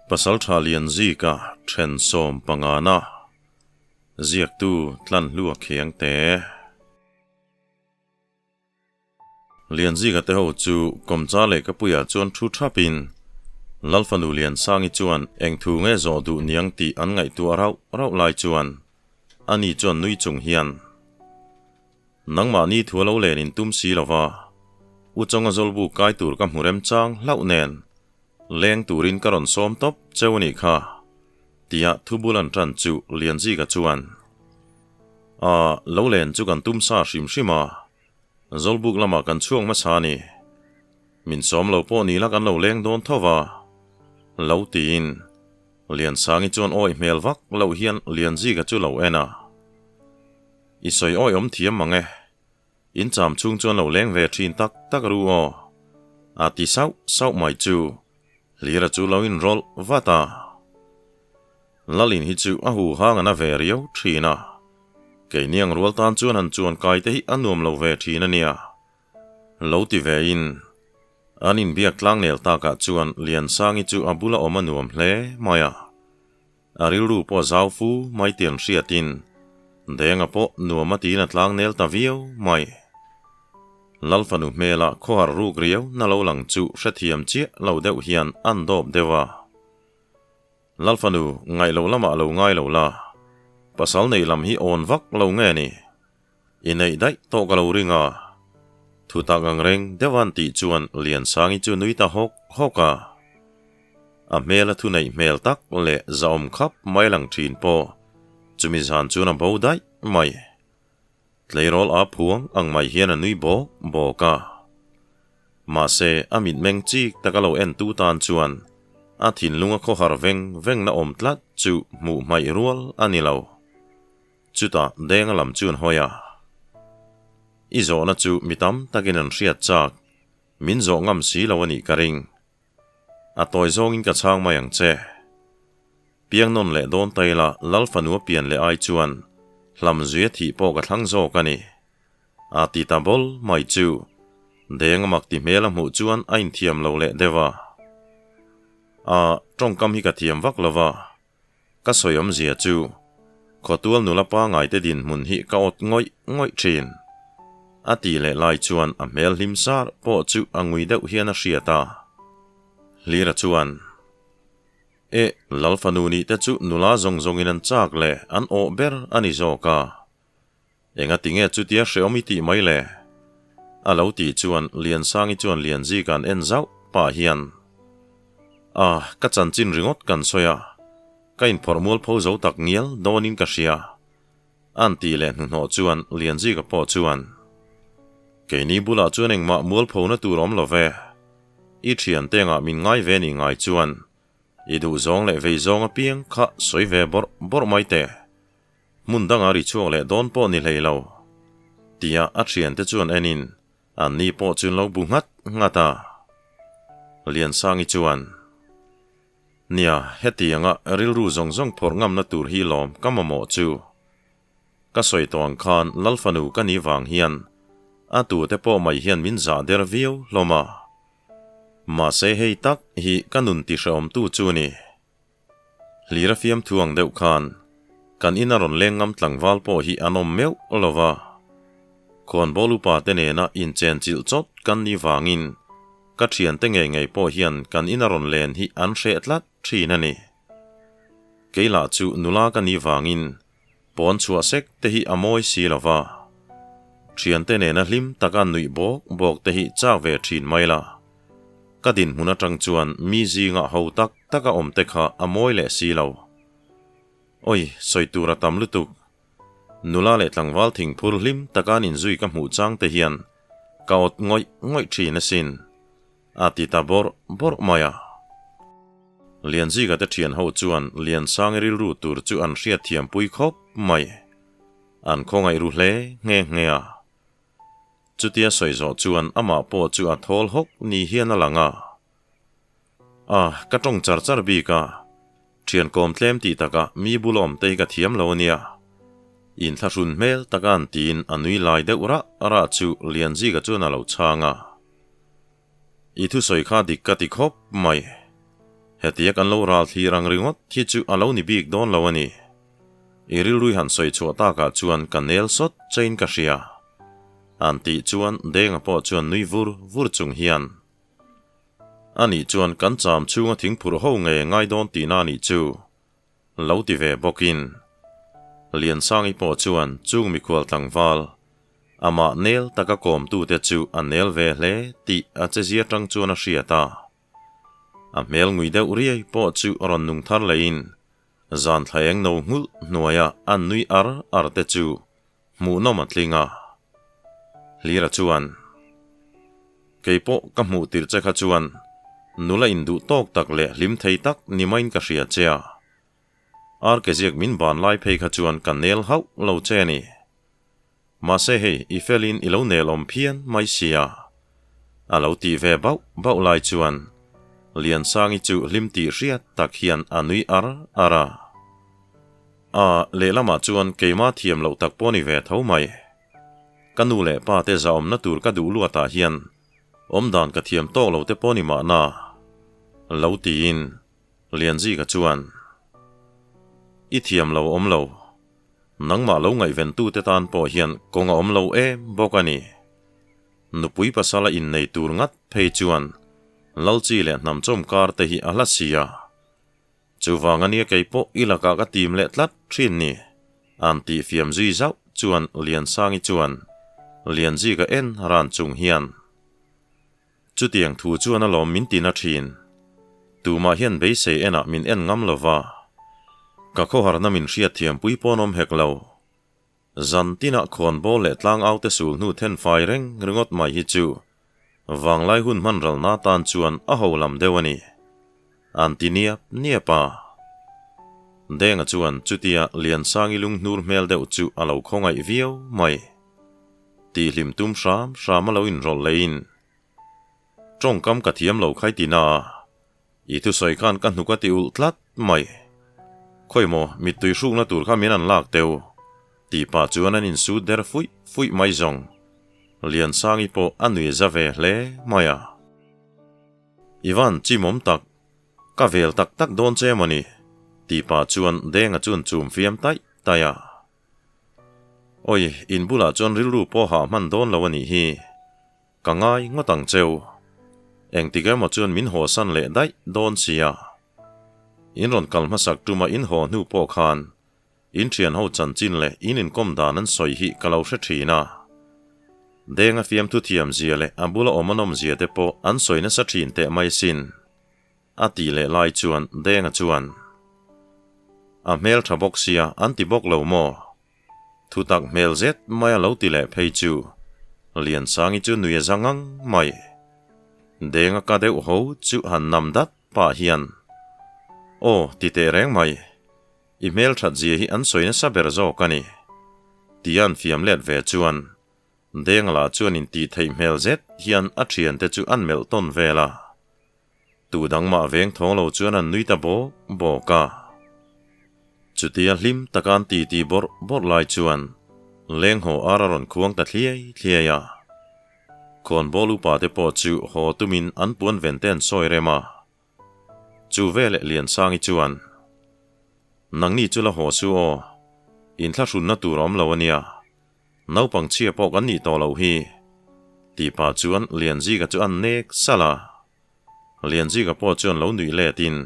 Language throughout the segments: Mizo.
Pasaltha Lianzika then sawmpangana ziaktu Tlanhlua Khiangte. Lianzika te ho chu Kawmcha lehkapuiah chuan thu thapin Lalfanu Liansangi chuan eng thu nge zawh duh niang tih an ngaihtuah rauh rauh lai chuan ani chuan nui chung hian Nangmahni thu a lo len in tum si lova, U Chawnga zawlbu kai tur ka hmu remchang hlauh nen leng turin ka rawn sawm tawp cheu a nih kha, tia thubul an tan chu Lianzika chuan A, lo len chu kan tum sa hrim hrim a, Zawlbuk lamah kan chhuak hmasa a ni. Min sawm lo pawh ni la kan lo leng dawn tho va, lo tiin Liansangi chuan awih hmel vak loh hian Lianzika chu lo en a. I sawi awih awm thiam mang e. In cham chhung chuan lo leng ve thin tak tak ru aw. A ti sauh sauh mai chu Hlira chu lo inrawlh vat a. Lalin hi chu a hu hang a na ve riau thin a. Keini ang rual tan chuan han chuan kai te hi a nuam lo ve thin a nia. Lo ti ve in, an inbiak tlang nel takah chuan Liansangi chu a bula awm a nuam hle mai a. A rilru pawh a zau fu mai tih an hriatin Denga pawh nuam a tiin a tlang nel ta viau mai. Lalfanu hmela khawhar ruk riau na lo lang chu hrethiam chiah lo deuh hian an dawp deuh a. Lalfanu ngaih loh lamah lo ngai lo la, pasal nei lam hi awn vak lo nge ni? I neih daih tawh ka lo ring a. Thutak ang reng deuh an tih chuan Liansangi chu nui ta hawk hawk a. A hmel a thuneih hmel tak leh zahawm khap mai lang thin pawh chumi zan chuan a bo daih mai. Tleirawl a phuang ang mai hian a nui bawk bawk a. Mahse, a mitmeng chik taka lo en tu tan chuan a thinlung a khawhar veng veng na awm tlat chu hmuh hmaih rual a ni lo. Chutah Denga lam chu an hawi a. I zawhna chu mi tam takin an hriat chak, min zawh ngam si lo a nih ka ring. A tawi zawngin ka chhang mai ang che. Piang nawn leh dawn ta ila Lal fanu a pian leh ai chuan hlam zui a thih pawh ka thlang zawk a ni. A ti ta bawl mai chu Denga mak ti hmel a hmuh chuan a inthiam lo leh deuh a. A, tawngkam hi ka thiam vak lo va. Ka sawi awmzia chu, Khawtual nula pangaite dinhmun hi ka awt ngawih ngawih thin. A tih leh lai chuan a hmel hlim sar pawh chu a ngui deuh hian a hriat a. Hlira chuan, E, Lal fanu nih te chu nula zawng zawngin an chak leh an awh ber a ni zawk a. Engati nge chutia hreawm i tih mai le? A lo tih chuan Liansangi chuan Lianzika an en zauh pah hian, A, ka chanchin ringawt kan sawi a, ka inphawrh mualpho zo tak ngial dawnin ka hria. A'n tih leh hnuhnawh chuan Lianzika pawh chuan, Keini bulah chuan engmah mualphona tur awm lo ve. I thiante engah min ngai ve nih ngai chuan i duhzawng leh veizawng apiang kha sawi ve bawrh bawrh mai teh. Hmun danga ri chhuak leh dawn pawh ni hlei lo, tia a thiante chuan enin anni pawh chu an lo bu nghat nghat a. Liansangi chuan, Nia, hetianga rilru zawng zawng phawrh ngamna tur hi lawm ka mamawh chu. Ka sawi tawh ang khan Lalfanu ka ni vang hian a tute pawh mai hian min zah der viau hlawm a. Mahse hei tak hi ka nun tihrehawmtu chu ni. Hlira fiamthu ang deuh khan kan ina rawn leng ngam tlangval pawh hi an awm meuh lo va. Khawnbawl upa te nena inchen chilh chawt kan ni vangin ka thiante ngei ngei pawh hian kan ina rawn len hi an hreh tlat thin a ni. Kei lah chu nula ka nih vangin pawn chhuah sek te hi a mawi si lo va. Thiante nena hlim taka nuih bawk bawk te hi chak ve thin mai la. Ka dinhmun atang chuan mi zingah ho tak taka awm te kha a mawi leh si lo. Oi, sawi tur a tam lutuk. Nula leh tlangval thingphur hlim taka an inzui ka hmuh chang te hian ka awt ngawih ngawih thin asin. A ti ta bawrh bawrh mai a. Lianzika te thian ho chuan Liansangi rilru tur chu an hriatthiam pui khawp mai. An khawngaih ru hle nghe nghe a. Chutia sawi zawh chuan amah pawh chu a thawl hawk ni hian a lang a. A, ka tawng char char bik a, thian kawm tlem tih takah mi bul awm te hi ka thiam lo a nia. Inthlahrun hmel taka an tiin a nui lai deuh rah rah chu Lianzika chuan a lo chhang a. I thusawi kha dik ka ti khawp mai. Hetia kan lo ral thlir ang ringawt hi chu a lo ni bik dawn lo a ni. I rilrui han sawi chhuah takah chuan ka nel sawt chein ka hria. An tih chuan Denga pawh chuan nui vur vur chung hian, Anih chuan kan cham chhunga thingphurh ho nge ngai dawn tihna anih chu? Lo ti ve bawkin Liansangi pawh chuan chung mikhual tlangval, amah nel taka kawmtute chu a nel ve hle tih a chezia tang chuan a hriat a. A hmel ngui deuh riai pawh chu a rawn nung thar lehin zan thlaeng no nghulh hnuaia an nui ar ar te chu hmuhnawm a tling a. Hlira chuan, Kei pawh ka hmuh tirh che kha chuan nula induh tawk tak leh hlim thei tak ni maiin ka hria che a. Arke ziak min ban lai phei kha chuan ka nel hauh lo che a ni. Mahse hei i felin i lo nel awm phian mai sia. A lo tih ve bauh bauh lai chuan Liansangi chu hlim tih hriat tak hian a nui ar ar a. A, lehlamah chuan keimah thiam loh tak pawh ni ve tho mai. Ka nu leh pa te zahawmna tur ka duh luatah hian awmdan ka thiam tawk lo te pawh ni mahna. Lo tiin Lianzika chuan, I thiam lo awm lo. Nangmah lo ngaihventute tan pawh hian kawng a awm lo em bawk a ni. Nupui pasala innei tur ngat phei chuan Lalchi leh hnamchawm kar te hi a hla si a. Chuvang a nia kei pawh i lakah ka tim leh tlat thin ni. An tih fiam zui zauh chuan Liansangi chuan Lianzika en ran chung hian, Chutiang thu chuan alawm min ti na thin. Tumah hian beisei enah min en ngam lo va. Ka khawharna min hriatthiampui pawn awm hek lo. Zan tinah khawnbawl leh tlangaute sul hnu then fai reng ringawt mai hi chu vanglai hun hman ralna tan chuan a ho lam deuh a ni. An ti niap niap a. Denga chuan chutia Liansangi lunghnur hmel deuh chu a lo khawngaih viau mai. Tihhlim tum hram hram a lo inrawlh leiin tawngkam ka thiam lo khai ti na a, i thusawi khan ka hnuk a ti ulh tlat mai. Khawi maw mittui hrukna tur kha min an lak teu tih pah chuan an insut der fuih fuih mai zawng. Liansangi pawh a nui za ve hle mai a. I van chimawm tak, ka vel tak tak dawn che mawni tih pah chuan Denga chuan chum fiam taih taih a. Awi, in bulah chuan rilru pawh hah hman dawn lo a nih hi. Ka ngai ngawt ang cheu. Engtik emaw chuan min hawsan leh daih dawn sia. In rawn kal hmasak tuma in haw hnu pawh khan in thian ho chanchin leh in inkawm dan an sawi hi ka lo hre thin a. Denga fiamthu thiam zia leh a bula awm a nawm zia te pawh an sawi nasa thin teh mai sin. A tih leh lai chuan Denga chuan, A hmel tha bawk sia an ti bawk lo maw? Thutak hmel zet mai a lo ti leh phei chu Liansangi chu nui a za ngang mai. Denga ka deuh ho chu han nam dat pah hian, Aw ti teh reng mai, i hmel that zia hi an sawi nasa ber zawk a ni. Tia an fiam let ve chuan Denga lah chuan intih theih hmel zet hian a thiante chu an melh tawn vel a. Tu dang mah veng thawng lo chuan an nui ta bawk bawk a. Chutia hlim taka an titi bawrh bawrh lai chuan leng haw ar a rawn khuang ta thliai thliai a. Khawnbawl upa te pawh chu haw tumin an puan ven te an sawi rem a. Chu veleh Liansangi chuan, Nangni chu la haw su aw, inthlahrunna tur a awm lo a nia. Naupang chhia pawh kan nih tawh loh hi, tih pah chuan Lianzika chu a nek salh a. Lianzika pawh chuan lo nuih letin,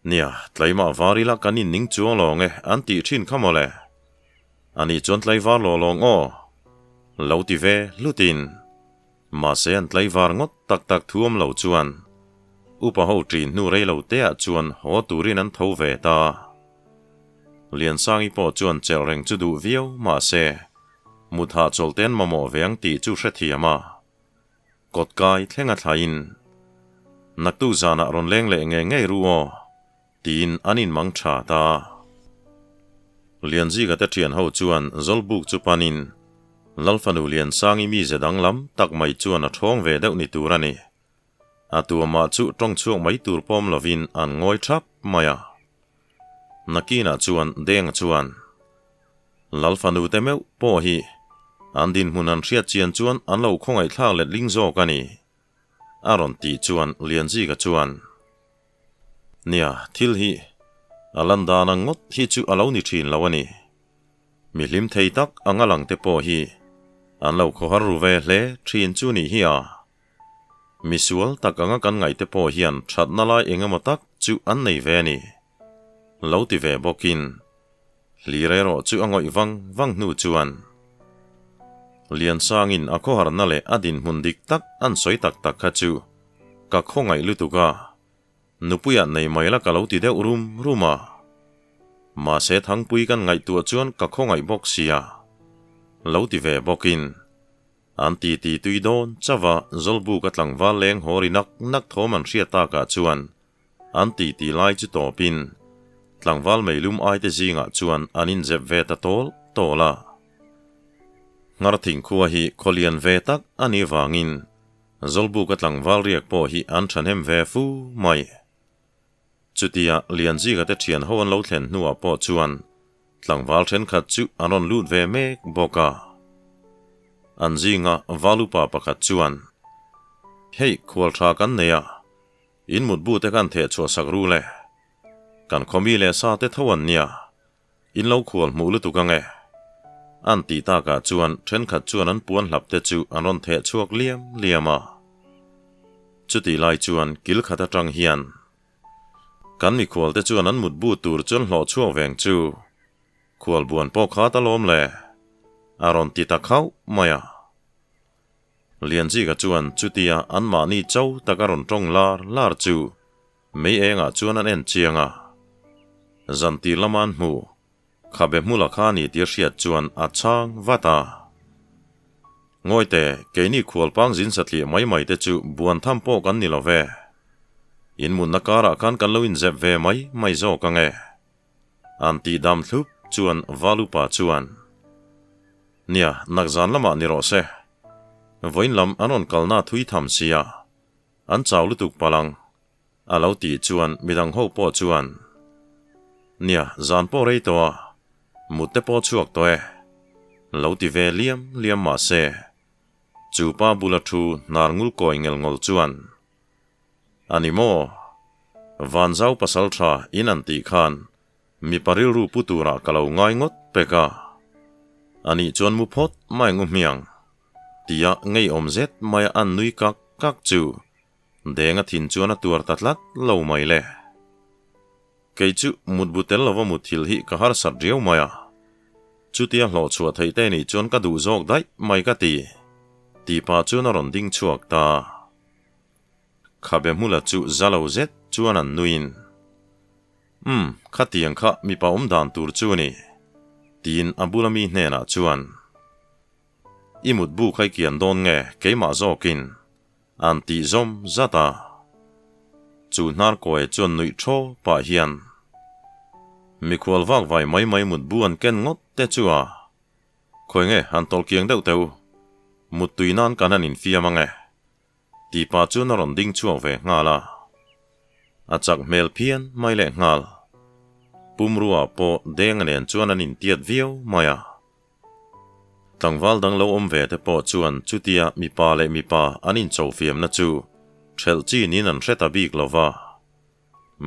Nia, tlaimah var ila kan inning chuang lawng e, an tih thin kha mawle. Ani chuan tlaivar law lawng aw, lo ti ve hlutin. Mahse an tlaivar ngawt tak tak thu awm lo chuan upa ho ṭin hnu rei lo teah chuan haw turin an tho ve ta. Liansangi pawh chuan chelh reng chu duh viau mahse mut hahchawlh te an mamawh ve ang tih chu hrethiam a. Kawt kai thleng a thlaiin, Naktuk zanah rawn leng leh ngei ngei ru aw, tiin an inmang tha ta. Lianzika te thian ho chuan Zawlbuk chu panin Lalfanu Liansangi mize danglam tak mai chuan a thawng ve deuh ni tur a ni. A tuamah chu tawng chhuak mai tur pawm lovin an ngawi thap mai a. Nakinah chuan Denga chuan, Lalfanu te meuh pawh hi an dinhmun an hriat chian chuan an lo khawngaihthlak let ling zawk a ni, a rawn tih chuan Lianzika chuan. Nia, thil hi a lan dan ang ngawt hi chu a lo ni thin lo a ni. Mi hlim thei tak anga lang te pawh hi an lo khawhar ru ve hle thin chu nih hi a. Mi sual tak anga kan ngaih te pawh hian thatna lai eng emaw tak chu an nei ve a ni. Lo ti ve bawkin Hlir erawh chu a ngawih vang vang hnu chuan Liansangin a khawharna leh a dinhmun dik tak an sawi tak tak kha chu ka khawngaih lutuk a, nupuiah nei mai la ka lo ti deuh rum rum a. Mahse Thangpui kan ngaihtuah chuan ka khawngaih bawk sia, lo ti ve bawkin an ti ti tui dawn chauh a, Zawlbuk a tlangval leng haw ri nak nak thawm an hriat takah chuan An titi lai chu tawpin tlangval meilum aite zingah chuan an inzep ve ta tawl tawl a. Ngharthing khua hi khawlian ve tak a nih vangin Zawlbuka tlangval riak pawh hi an thahnem ve fu mai. Chutia Lianzika te thian ho an lo thlen hnuah pawh chuan tlangval thenkhat chu an rawn lut ve mek bawk a. An zinga valupa pakhat chuan, Hei khual tha kan nei a, In mutbu te kan theh chhuah sak ru le. Kan khawmi leh sa te tho an nia. In lo khual hmuh lutuk ang e. An tih takah chuan thenkhat chuan an puan hlap te chu an rawn theh chhuak liam liam a. Chutih lai chuan kil khat atang hian kan mikhual te chuan an mutbu tur chu an hlawh chhuak veng chu khual buan pawh khat alawm le a rawn ti ta khauh mai a. Lianzika chuan chutia anmahni cho tak a rawn tawng lar lar chu mei engah chuan an en chiang a. Zantir lama an hmu, khabe hmula kha a ni tih a hriat chuan a chhang vat a. Ngawite, keini khualpang zin satliah mai mai te chu buan tham pawh kan ni lo ve. In mutna karah khan kan lo inzep ve mai mai zawk ang e. An tih dam thlup chuan Valupa chuan, Nia, nakzan lamah ni rawh se. Vawiin lam an rawn kalna thui tham sia, an chau lutuk palang, a lo tih chuan midang ho pawh chuan, Nia, zan pawh rei tawh a, mut te pawh chhuak tawh e, lo ti ve liam liam mah se, chu pa bula thu hnar ngul kawi ngel ngawl chuan, A ni maw? Vanzau pasal tha in an tih khan mipa rilru pu turah ka lo ngai ngawt pek a. A nih chuan mu phawt mai ngu hmiang tia ngeiawm zet maia an nui kak kak chu Denga thin chuan a tuar ta tlat lo mai le. Kei chu mutbu tel lova mutthil hi ka harsat riau mai a, chutia hlawh chhuah theih te nih chuan ka duh zawk daih mai ka ti, tih pah chuan a rawn ding chhuak ta. Khabe hmula chu za lo zet chuan an nuiin, Umm, khatiang kha mipa awm dan tur chu a ni, tiin a bula mi hnenah chuan, I mutbu kha i kian dawn nge keimah zawkin? an tih zawm zat a. Chu hnarkawi chuan nuih thaw pah hian, Mikhual vak vai mai mai mutbu an ken ngawt te chu a, khawi nge han tawlh kiang deuh teh u, muttui nan kan han infiam ang e. Tih pah chuan a rawn ding chhuak ve nghal a, a chak hmel phian mai leh nghal. Pumrua pawh Denga nen chuan an intiat viau mai a. Tlangval dang lo awm ve te pawh chuan chutia mipa leh mipa an incho fiamna chu ṭhelh chin in an hre ta bik lo va.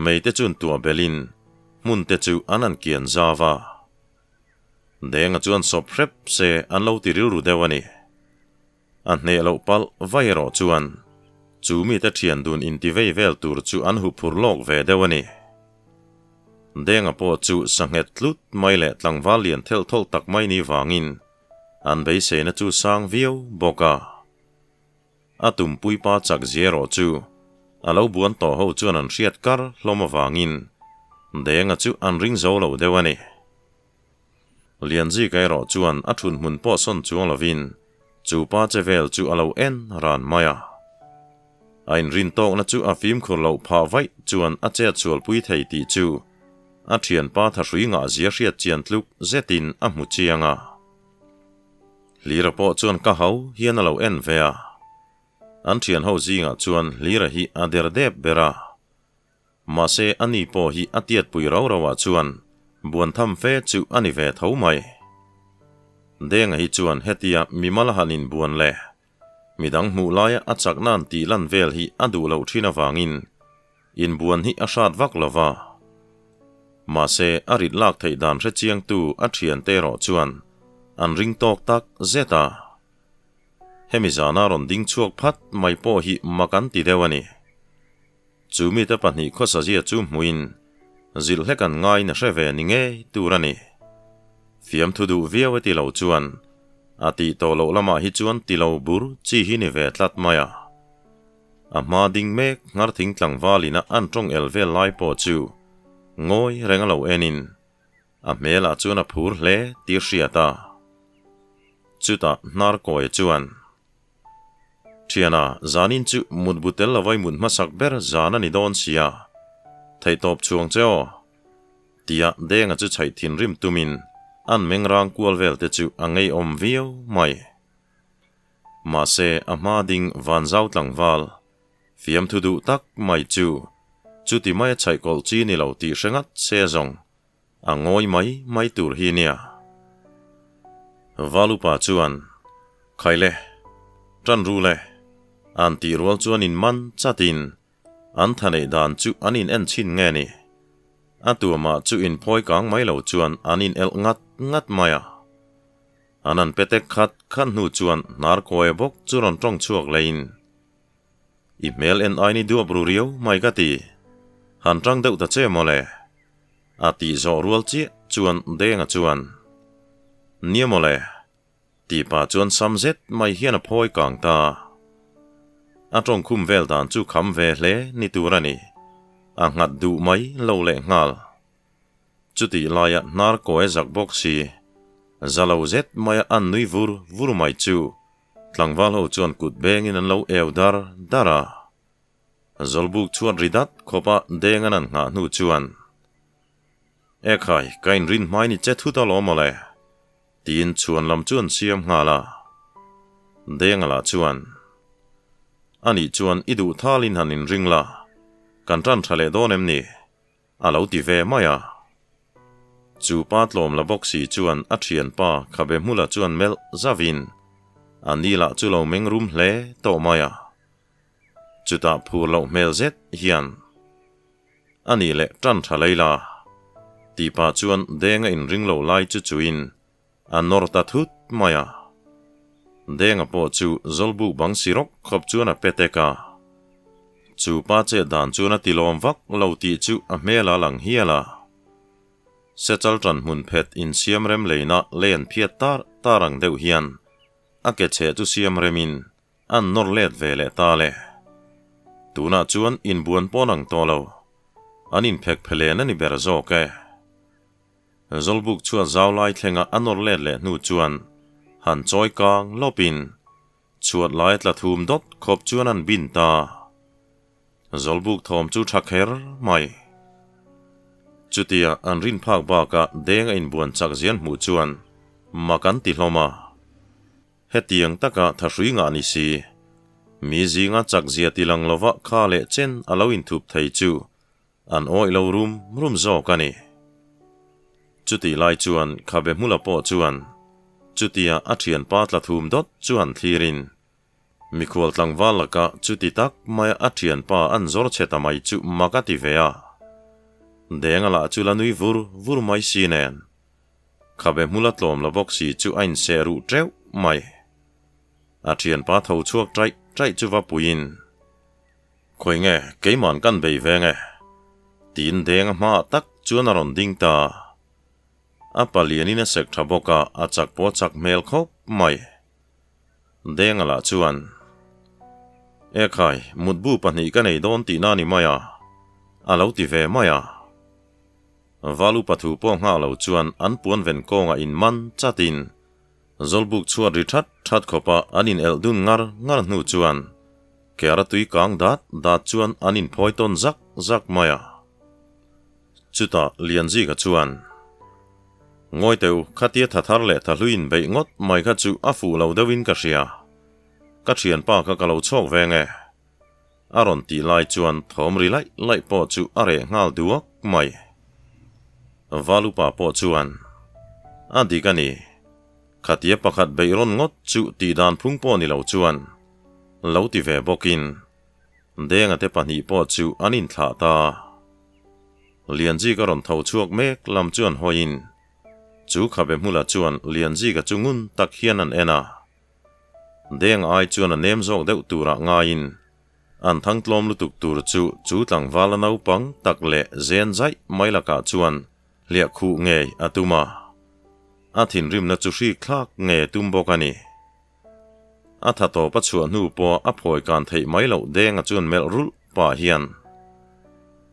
Mei te chuan tuah belhin hmun te chu an han kian zau a. Denga chuan sawp hrep se an lo ti rilru deuh a ni. A hneh loh palh vai erawh chuan chu mite thian dun intivei vel tur chu an huphurh lawk ve deuh a ni. Denga pawh chu sanghet tlut mai leh tlangval lian thelh thawlh tak mai ni vangin an beiseina chu sang viau bawk a. A tumpuipa chak zia erawh chu a lo buan tawh ho chuan an hriat kar hlawm avangin Denga chu an ring zo lo deuh a ni. Lianzika erawh chuan a thun hmun pawh sawn chuang lovin chu pa che vel chu a lo en ran mai a. A inrin tawkna chu a fimkhur loh phah vaih chuan a chet sualpui thei tih chu a thianpa thahrui ngah zia hriat chian tluk zetin a hmu chiang a. Hlira pawh chuan ka hau hian a lo en ve a. An thian ho zingah chuan Hlira hi a der dep ber a. Mahse, ani pawh hi a tiatpui rau rauah chuan buan tham fe chu a ni ve tho mai. Denga hi chuan hetia mimal a han inbuan leh midang hmuh laia a chakna an tih lan vel hi a duh loh thin avangin. Inbuan hi a hrat vak lo va. Mahse, a rit lak theih dan hre chiangtu a thiante erawh chuan an ring tawk tak zet a. Hemi zana rawn ding chhuak phat mai pawh hi mak an ti deuh a ni. Chu mite pahnih khawsazia chu hmuin zilh hlek an ngaiin a hre ve ni ngei tur a ni. Fiamthu duh viau e ti lo chuan a tih tawh loh lamah hi chuan ti lo bur chi hi ni ve tlat mai a. A hma ding mek Ngharthing tlangval ina an tawng el vel lai pawh chu ngawi reng a lo enin a hmelah chuan a phur hle tih a hriat a. Chutah Hnarkawia chuan, Thiana, zanin chu mutbu tel lo vai mut hmasak ber zan a ni dawn sia, theihtawp chhuang che aw. Tia Denga chu chhaih thinrim tumin an mengrang kual vel te chu a ngeiawm viau mai. Mahse a hma ding Vanzau tlangval fiamthu duh tak mai chu chuti maia chhaih kawlh chi ni lo tih hre ngat se zawng a ngawi mai mai tur hi nia. Valupa chuan, Khaile, tan ru le, an tih rual chuan in man chatin an tha neih dan chu an in en chhin nge ni? A tuamah chu in phawi kang mai lo chuan an in elh ngat ngat mai a. An an petek khat khat hnu chuan hnar kawi bawk chu rawn tawng chhuak leiin, I hmel en aini duap ru riau mai ka ti, han tang deuh ta che mawle. A tih zawh rual chiah chuan Denga chuan, Nia mawle, tih pah chuan sam zet mai hian a phawi kang ta. A tawngkhum vel dan chu kham ve hle ni tur a ni, a nghat duh mai lo leh nghal. Chutih laia hnar kawi zak bawk si, za lo zet maia an nui vur vur mai chu tlangval ho chuan kut bengin an lo eu dar dar a. Zawlbuk chhuat ri dat khawpa deng an an nghah hnu chuan, Ekhai, ka inrin hmai ni che thut alawm mawle, tiin chhuan lam chu an siam nghal a. Denga lah chuan, Anih chuan i duh thalin han inring la, kan tan tha leh dawn em ni? A lo ti ve mai a. Chu pa tlawm la bawk si chuan a thianpa khabe hmula chuan melh zavin a ni lah chu lo meng rum hle tawh mai a. Chutah phur loh hmel zet hian a nih leh tan tha lei la tih pah chuan Denga inring lo lai chu chuin a nawr ta thut mai a. Denga pawh chu Zawlbuk bang si rawk khawp chuan a pe tek a. Chu pa chet dan chuan a tilawm vak lo tih chu a hmel a lang hial a. Sechal tan hmun phet insiam rem leina len phiat tar tar ang deuh hian a ke chhe chu siam remin an nawr let ve leh ta le. Tunah chuan inbuan pawn ang tawh lo. An inphek phelen a ni ber zawk e. Zawlbuk chhuat zau lai thlenga a nawr let leh hnu chuan han chawi kang lawpin chhuat lai tla thum dawt khawp chuan an bin ta. Zawlbuk thawm chu tha kher mai. Chutia an rin phak bakah deng a inbuan chak zian hmuh chuan mak an ti hlawm a. Hetiang taka thahrui ngah ni si, mi zinga chak zia ti lang lova kha leh chen a lo inthup thei chu An awih lo rum rum zawk a ni. Chutih lai chuan Khabe Hmula pawh chuan chutia a thianpa tla thum dawt chu han thlirin, mikhual tlangval laka chuti tak maia a thianpa an zawr chhe ta mai chu mak a ti ve a. Denga lah chu la nui vur vur mai si nen, Khabe Hmula tlawm la bawk si chu a inseh ruh teuh mai. A thianpa tho chhuak taih taih chu va puiin, Khawi nge keiman kan bei ve nge? Tiin deng a hmaah tak chuan a rawn ding ta. A palianin a sek tha bawk a, a chak pawh a chak hmel khawp mai. Denga lah chuan, Ekhai, mutbu pahnih ka nei dawn tihna a ni mai a, a lo ti ve mai a. Valu pathu pawh nghah lo chuan an puan ven kawngah in man chatin Zawlbuk chhuat ri that that khawpa an in elh dun ngar ngar hnu chuan Kera tui kang dat dat chuan an in phawi tawn zak zak mai a. Chutah Lianzika chuan, Ngawi teu, khatia tha thar leh tha hlui in beih ngawt mai kha chu a fuh lo deuhin ka hria. Ka thianpa kha ka lo chhawk ve nge. A rawn tih lai chuan thawm ri laih laih pawh chu a reh nghal duak mai. Valupa pawh chuan, A dik a ni. Khatia pakhat beih rawn ngawt chu tih dan phung pawh ni lo chuan lo ti ve bawkin. Denga te pahnih pawh chu an inthlah ta. Lianzika rawn tho chhuak mek lam chuan hawiin chu khabe hmula chuan Lianzika chu ngun tak hian an en a. Denga ai chuan a nem zawk deuh turah ngaiin an thang tlawm lutuk tur chu chu tlangval a naupang tak leh zen zaih mai lakah chuan hliah khuh ngei a tum a. A thinrimna chu hrik thlak ngei a tum bawk a ni. A tha tawp a chhuah hnu pawh a phawi kan theih mai loh Denga chuan melh rulh pah hian,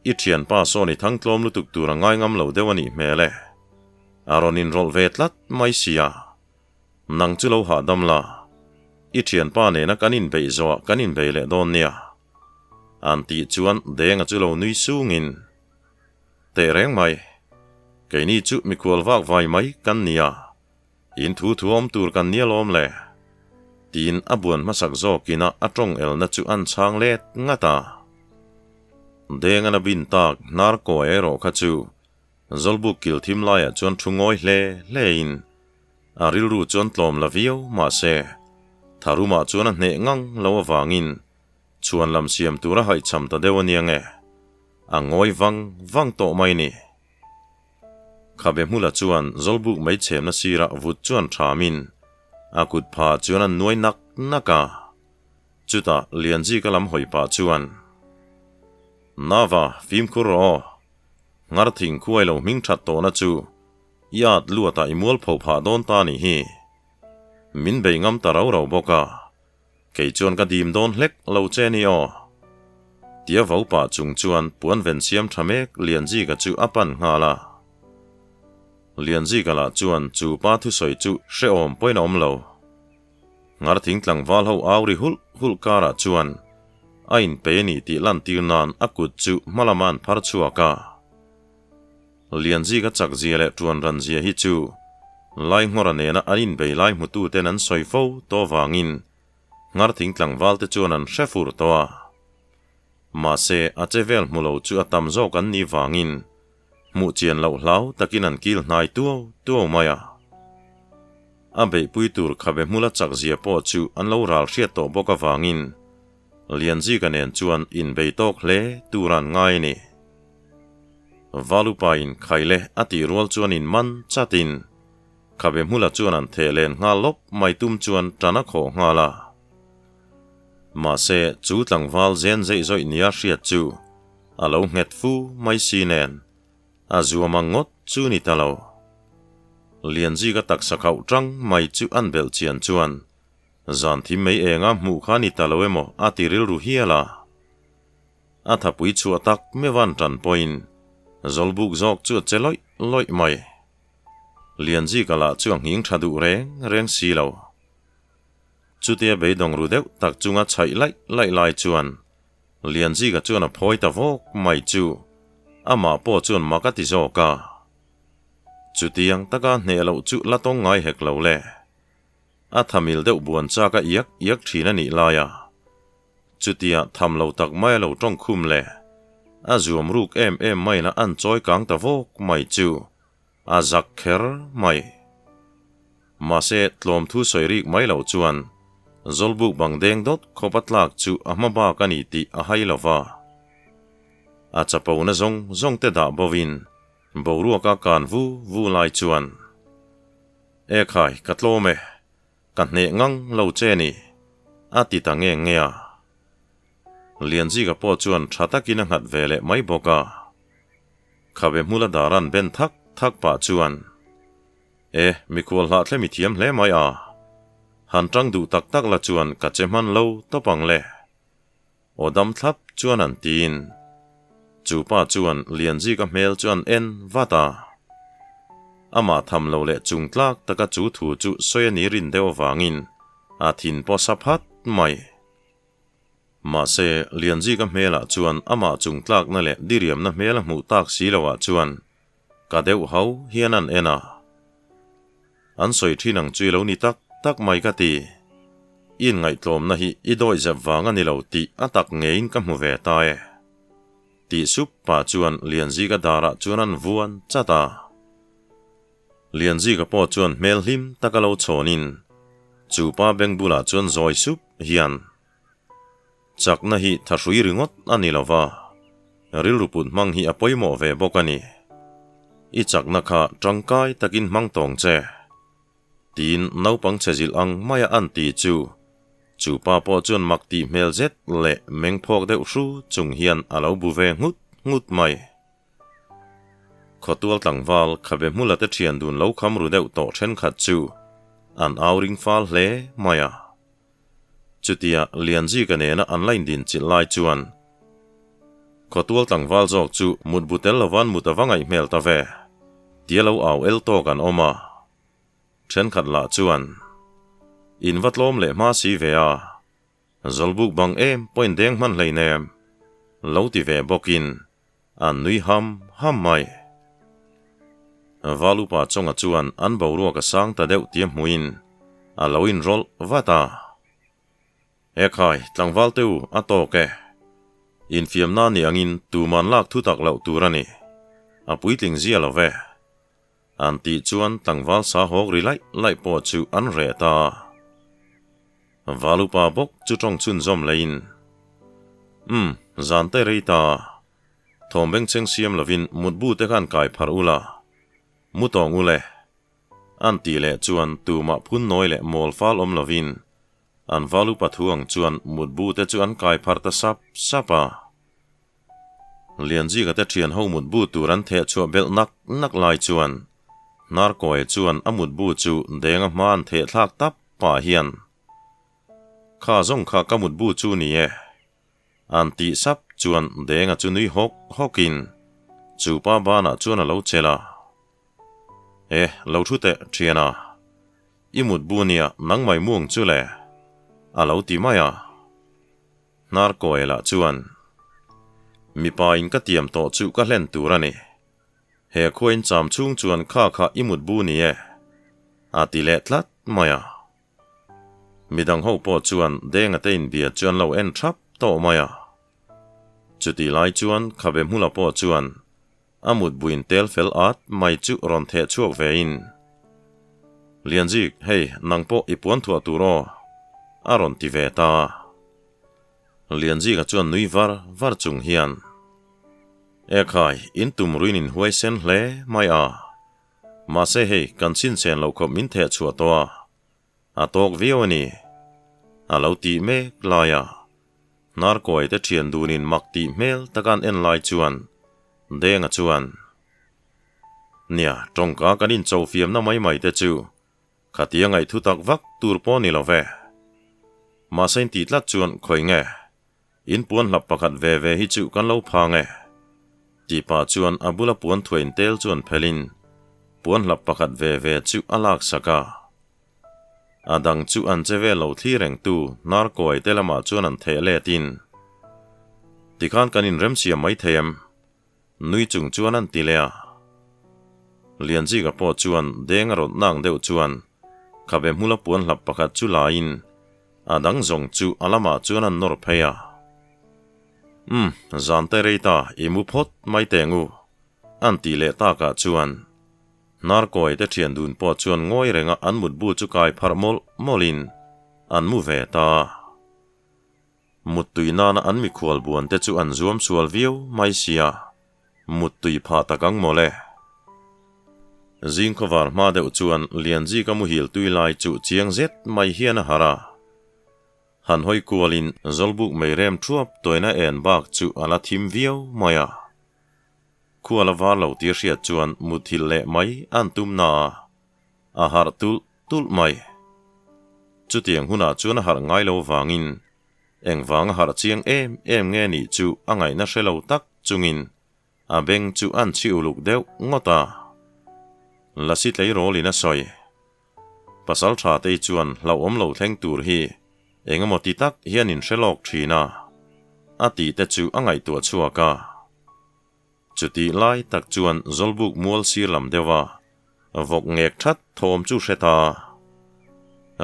I thianpa sawn i thang tlawm lutuk tur a ngai ngam lo deuh a nih hmel e. A rawn inrawlh ve tlat mai sia. Nang chu lo hahdam la. I thianpa nena kan inbeih zawhah kan inbei leh dawn nia. An tih chuan Denga chu lo nui sungin, Teh reng mai. Keini chu mikhual vak vai mai kan nia. In thu thu awm tur kan nia lawm le? Tiin a buan hmasak zawkin a a tawng elna chu an chhang let ngat a. Dengan a bin tak hnar kawi erawh kha chu Zawlbuk kil thim laiah chuan thu ngawi hle hle in a rilru chuan tlawm la viau mahse tharumah chuan a hneh ngang lo avangin chhuan lam siam tur a haihchham ta deuh ania nge a ngawi vang vang tawh mai ni. Khabe hmula chuan Zawlbuk mai chhemna sirah vut chuan thamin a kut pha chuan a nuai nak nak a. Chutah Lianzika lam hawi pah chuan, Nava, fimkhur rawh aw. Nghar thing khuai lo hming that tawhna chu i at luatah i mual pho phah dawn ta nih hi. Min bei ngam ta rau rau bawk a. Kei chuan ka dim dawn hlek lo che ni aw. Tia vo pah chung chuan puan ven siam tha mek Lianzika chu a pan nghal a. Lianzika lah chuan chu pa thusawi chu hrehawm pawhin a awm lo. Nghar thing tlangval ho au ri hulh hulh karah chuan a inpei a ni tih lantir nan a kut chu hma lama an phar chhuak a. Lianzika chak zia leh tuan ran zia hi chu Lainghawra nena an inbei lai hmututen an sawi fo tawh vangin nghar thing tlangval te chuan an hre fur tawh a. Mahse, a che vel hmu lo chu a tam zawk an nih vangin hmuh chian loh hlau takin an kil hnai tuau tuau mai a. A beihpui tur khabe hmula chak zia pawh chu an lo ral hriat tawh bawk avangin Lianzika nen chuan inbei tawk hle tur an ngai a ni. Valupain Khaile a tih rual chuan in man chatin khabe hmula chuan an theh len nghal lawp mai tum chuan tan a khawh nghal a. Mahse chu tlangval zen zeih zawih nia hriat chu a lo nghet fu mai si nen a zuam ang ngawt chu ni ta lo. Lianzika taksa khauh tang mai chu an belh chian chuan zan thim mai enga hmuh kha ni ta lo emaw a ti rilru hial a. A thapui chhuah tak meuh an tan pawhin Zawlbuk zawk chu a che lawih lawih mai. Lianzika lah chu a nghing tha duh reng reng si lo. Chutia beidawng ru deuh tak chunga chhaih laih laih lai chuan Lianzika chuan a phawi ta vawk mai chu amah pawh chuan mak a ti zawk a. Chutiang taka hneh loh chu la tawng ngai hek lo le. A thamil deuh buan chak a iak iak thin a nih lai a. Chutia tham lo tak mai a lo tawng khum le, a zuam ruk em em maiin a an chawi kang ta vawk mai chu a zak kher mai. Mahse, tlawm thu sawi rik mai lo chuan Zawlbuk bang deng dawt khawp a tlak chu a hma bak a ni tih a hai lo va. A chapo na zawng zawng te dah bo in boruak a kan vu vu lai chuan, Ekhai, ka tlawm e, Ka hneh ngang lo che ni, a ti ta nge nge a. Lianzika pawh chuan tha takin a nghat ve leh mai bawk a. Khabe hmula daran ben thak thak pah chuan, E, mikhual hlahthlem i thiam hle mai a. Han tang duh tak tak la chuan ka che hman lo tawp ang le. Aw dam thlap chuan an tiin. Chu pa chuan Lianzika hmel chu an en vat a. Amah tham lo leh chung tlak taka chu thu chu sawi a ni rin deuh avangin a thin pawh sa phat mai. Mahse, Lianzika hmelah chuan amah chung tlakna leh diriamna hmel a hmuh tak si loah chuan ka deuh hau hian an en a. An sawi thin ang chu i lo ni tak tak mai ka ti. I inngaihtlawmna hi i dawih zep vang a ni lo tih a tak ngeiin ka hmu ve ta e. Tih sup pah chuan Lianzika darah chuan an vuan chat a. Lianzika pawh chuan hmel hlim taka lo chhawnin chu pa beng bulah chuan zawi sup hian. Chakna hi thahrui ringawt a ni lo va, rilru put hmang hi a pawimawh ve bawk a ni. I chakna kha tangkai takin hmang tawng che. Tiin naupang chhe zilh ang maia an ti chu, chu pa pawh chuan mak tih hmel zet leh meng phawk deuh hru chung hian a lo bu ve nghut nghut mai. Khawtual tlangval khabe hmula te thian dun lo kham ru deuh tawh thenkhat chu an au ring fal hle mai a. Chutia Lianzika nena an la indin chilh lai chuan Khawtual tlangval zawk chu mutbu tel lovan mut a va ngaih hmel ta ve tia lo au el tawk an awm a. Thenkhat lah chuan in va tlawm leh hma si ve a, Zawlbuk bang em pawhin deng hman hleinem lo ti ve bawkin an nui ham ham mai. Valupa chawnga chuan an boruak a sang ta deuh tia hmuin a lo inrawlh vat a. Ekhai, tlangval te u, a tawk e. Infiamna ni angin tuman lak thu tak loh tur a ni. A puitling zia lo ve. An tih chuan tlangval sa hawk ri laih laih pawh chu an reh ta. Valupa bawk chu tawng chhunzawm leiin, Umm, zan te rei ta. Thawm bengchheng siam lovin mutbu te khan kai pharh ula, mu tawng ule. An tih leh chuan tumah phun nawi leh mawl fal awm lovin an Valupa thu ang chuan mutbu te chu an kai pharh ta sap sap a. Lianzika te thian ho mutbu tur an theh chhuah belh nak nak lai chuan Hnarkawia chuan a mutbu chu denga hma an theh thlak tap pah hian, Kha zawng kha ka mutbu chu ni e. An tih sap chuan denga chu nui hawk hawkin chu pa banah chuan a lo chelh a. E, lo thu teh thiana, i mutbu nia nangmai muang chu le, a lo ti mai a. Hnarkawi lah chuan, Mipa in ka tiam tawh chu ka hlen tur a ni. He khua in cham chhung chuan kha kha i mut bu ni e, a ti leh tlat mai a. Midang ho pawh chuan Denga te inbia chu an lo en thap tawh mai a. Chutih lai chuan Khabe Hmula pawh chuan a mut buin tel fel at mai chu rawn theh chhuak ve in, Lianzik, hei nang pawh i puan thuah tur aw, a rawn ti ve ta. Lianzika chuan nui var var chung hian, Ekhai, in tum ruin in huai sen hle mai a, mahse hei kan chhinchhen loh khawp min theh chhuah tawh a, A tawk viau a ni. A lo tih mek lai a, Hnarkawi te thian dunin mak tih hmel taka an en lai chuan Denga chuan, Nia, tawngka kan incho fiamna mai mai te chu khatia ngaih tak vak tur pawh ni lo ve. Mahse in tih tlat chuan khawi nge? In puan hlap pakhat ve ve hi chu kan lo phang e. Tih pah chuan a bula puan thuain tel chuan phelin puan hlap pakhat ve ve chu a lak sak a. A dang chu an che vel lo thli rengtu hnarkawi te lamah chuan an theh letin, Tikhan kan inremsiam mai thei em? Nui chung chuan an ti leh a. Lianzika pawh chuan deng a rawt nang deuh chuan khabe hmula puan hlap pakhat chu laiin a dang zawng chu a lamah chuan an nawr phei a. Umm, zan te rei ta, i mu phawt mai teng u, an tih leh takah chuan Hnarkawi te thian dun pawh chuan ngawi renga an mutbu chu kai pharh mawlh mawlhin an mu ve ta. Muttui nana an mikhual buan te chu an zuam sual viau mai sia, muttui phah tak ang mawle. Zing khawvar hma deuh chuan Lianzika muhil tui lai chu chiang zet mai hian a harh a. Han hawi kualin Zawlbuk mei rem thuap tawina en bak chu a la thim viau mai a. Khual a var lo tih hriat chuan muthilh leh mai an tum na a, a harh tulh tulh mai. Chutiang hunah chuan a harh ngai lo vangin engvang a harh chiang em em nge nih chu a ngaihna hre lo tak chungin a beng chu an chhi uluk deuh ngawt a. Lasi tleirawlin a sawi. Pasal tha tei chuan hlauhawm lo thleng tur hi engemaw ti tak hian in hre lawk thin a, a tih te chu a ngaihtuah chhuak a. Chutih lai tak chuan Zawlbuk mual sir lam deuha vawk ngek that thawm chu hre ta.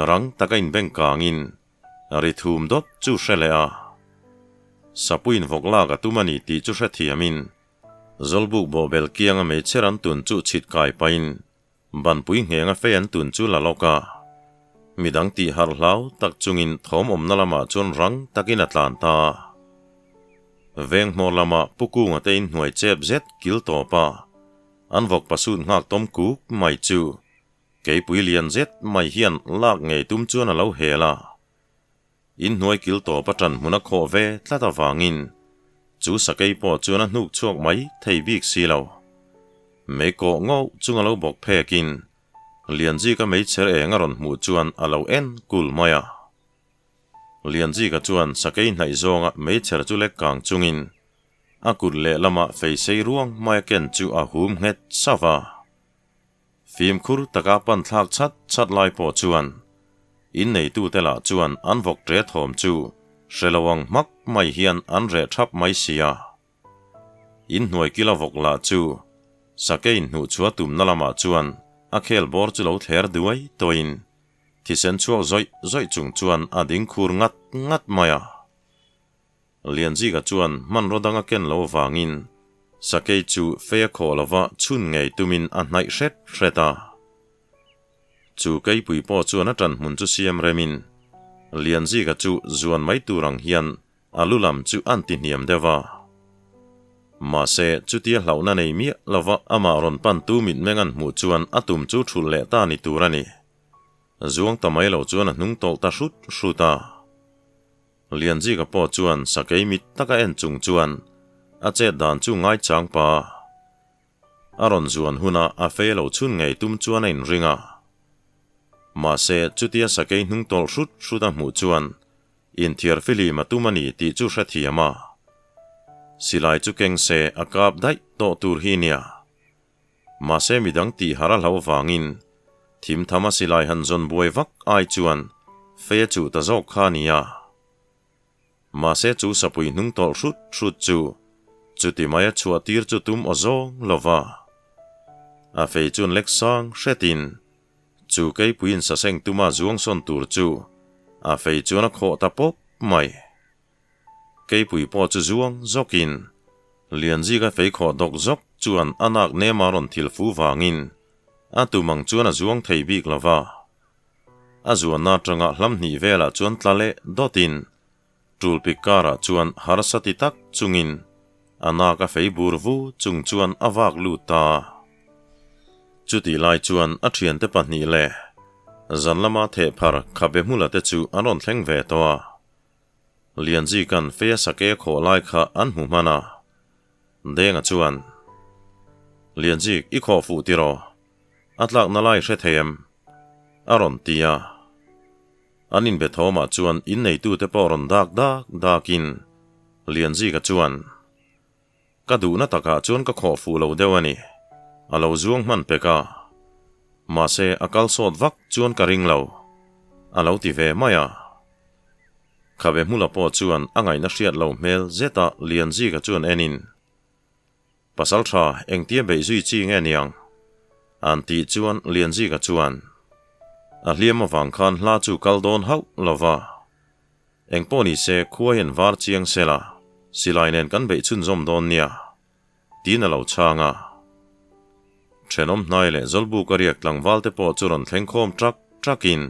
Rang taka inbeng kangin ri thum dawt chu hre leh a. Sapuiin vawk lak a tum a ni tih chu hrethiamin Zawlbuk bawhbel kianga meichher an tun chu chhit kai pahin Banpui nghenga fei an tun chu la lawk a. Midang tih harh hlau tak chungin thawm awmna lamah chuan rang takin a tlan ta a. Veng hmawr lama Pu Kunga te inhnuai chep zet kil tawp a, an vawk pasut nghak tawm kuk mai chu keipui lian zet mai hian lak ngei tum chuan a lo hel a. Inhnuai kil tawp a ṭan hmun a khawh ve tlat avangin chu sakei pawh chuan a hnuk chhuak mai thei bik si lo. Mei kawh ngauh chung a lo bawk phekin Lianzika meichher eng a rawn hmuh chuan a lo en kul mai a. Lianzika chuan sakei hnaih zawnga meichher chu lek kang chungin a kut lehlama feisei ruang mai a ken chu a hum nghet sauh a. Fimkhur taka pan thlak chat chat lai pawh chuan inneitute lah chuan an vawk ṭe thawm chu hre lo ang hmak mai hian an reh ṭhap mai si a. Inhnuai kila vawk lah chu sakei inhnuhchhuah tumna lamah chuan a khel bawr chu lo thler duai tawhin thisen chhuak zawih zawih chung chuan a ding khur ngat ngat mai a. Lianzika chuan hmanraw dang a ken lo avangin sakei chu fei a khawh lova chhun ngei tumin a hnaih hret hret a. Chu keipui pawh chuan a ṭan hmun chu siam remin Lianzika chu zuan mai tur ang hian a lu lam chu an ti hniam deuh a. Mahse, chutia hlauhna nei miah lova amah rawn pantu mitmeng an hmuh chuan a tum chu thulh leh ta ni tur a ni. Zuang ta mai lo chuan a hnung tawlh ta hrut hrut a. Lianzika pawh chuan sakei mit taka en chung chuan a chet dan chu ngaichang pa. A rawn zuan huna a fei lo chhun ngei tum chuan a inring a. Mahse, chutia sakei hnung tawlh hrut hrut a hmuh chuan inthiar filim a tum a ni tih chu hrethiam a. Silai chu keng se a kap daih tawh tur hi nia. Mahse midang tih har a hlo vangin thim tham a silai han zawn buai vak ai chuan fei a chuh ta zawk kha a nia. Mahse chu sapui hnung tawlh hrut hrut chu chuti mai a chhuah tir chu tum aw zawng lo va. A fei chuan lek sang hretin chu keipuiin saseng tuma zuang sawn tur chu a fei chuan a khawh ta pawp mai. Keipui pawh chu zuang zawkin Lianzika fei khawh dawk zawk chuan a nak nema rawn thil fu vangin a tum ang chuan a zuang thei bik lo va. A zuanna atanga hlam hnih velah chuan tla leh dawtin tul pik karah chuan harsa ti tak chungin a nak a fei bur vu chung chuan a vak lut ta. Chutih lai chuan a thiante pahnih leh zan lama theh phar khabe hmula te chu an rawn thleng ve tawh a. Lianzika'n fei a sake khawh lai kha an hmu hman a, Denga chuan, Lianzik, i khawh fuh tiraw? A tlakna lai hre thei em? a rawn ti a. An inbe thawmah chuan inneitute pawh rawn dak dak dakin Lianzika chuan, Ka duhna takah chuan ka khawh fuh lo deuh a ni. A lo zuang hman pek a. Mahse, a kal sawt vak chuan ka ring lo. A lo ti ve mai a. Khabe hmula pawh chuan a ngaihna hriat lo hmel zeta Lianzika chuan enin, Pasal tha, engtia beih zui chi nge niang? An tih chuan Lianzika chuan, A hliam avang khan hla chu kal dawn hauh lo va. Engpawh ni se khua hian var chiang sela, silai nen kan beih chhunzawm dawn nia, tiin a lo chhang a. Thenawm hnai leh Zawlbuk a riak tlangval te pawh chu rawn thleng khawm ṭak ṭakin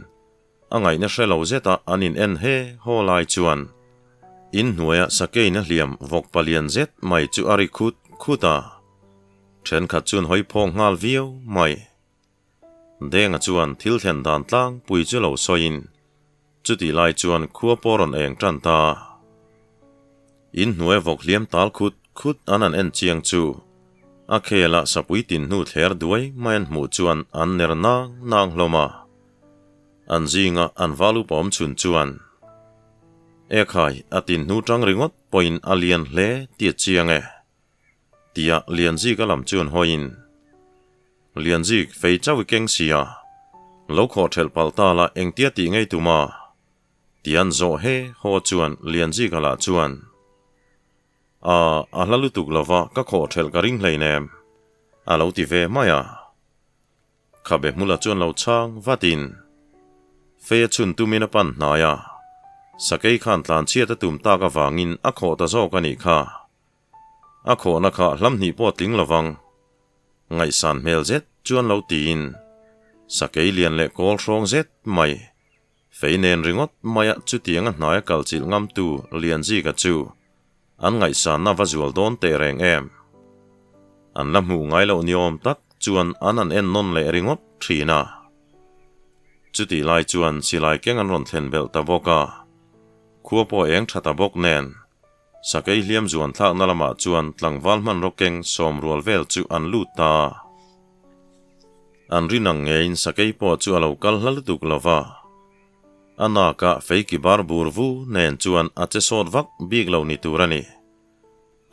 a ngaihna hre lo zeta an in en he haw lai chuan in hnuaia sakeiin a hliam vawk palian zet mai chu a ri khut khut a, thenkhat chuan hawi phawng nghal viau mai. Denga chuan thil thlen dan tlangpui chu lo sawiin chutih lai chuan khua pawh rawn eng tan ta. In hnuai vawk hliam tal khut khut an han en chiang chu a khela sapui tin hnu thler duai mai an hmuh chuan an ner nang nang hlawm a. An zinga an val upa awm chhun chuan, Ekhai, a tin hnu tang ringawt pawhin a lian hle tih a chiang e. Tia Lianzika lam chuan hawiin, Lianzik, fei chauh i keng sia, lo khawh thelh palh ta la engtia tih ngei tum a? Tian zawh he haw chuan Lianzika lah chuan, A, a hla lutuk lova ka khawh thelh ka ring hleinem, a lo ti ve mai a. Khabe hmula chuan lo chhang vatin fei a chhun tumin a pan hnai a, sakei khan tlanchhiat a tum tak avangin a khawh ta zawk a nih kha. A khawhna kha hlam hnih pawh a tling lovang. Ngaihsan hmel zet chuan lo tiin sakei lian leh kawl hrawng zet mai. Fei nen ringawt maia chutianga hnaia kalchilh ngamtu Lianzika chu an ngaihsanna va zual dawn teh reng em? An la hmuh ngai loh ni awm tak chuan an an en nawn leh ringawt thin a. Chutih lai chuan silai keng an rawn thlen belh ta bawk a, khua pawh eng tha ta bawk nen, sakei hliam zuan thlakna lamah chuan tlangval hmanraw keng sawmrual vel chu an lut ta a. An rin ang ngeiin sakei pawh chu a lo kal hla lutuk lo va. A nakah fei ki bar bur vu nen chuan a che sawt vak bik lo ni tur a ni.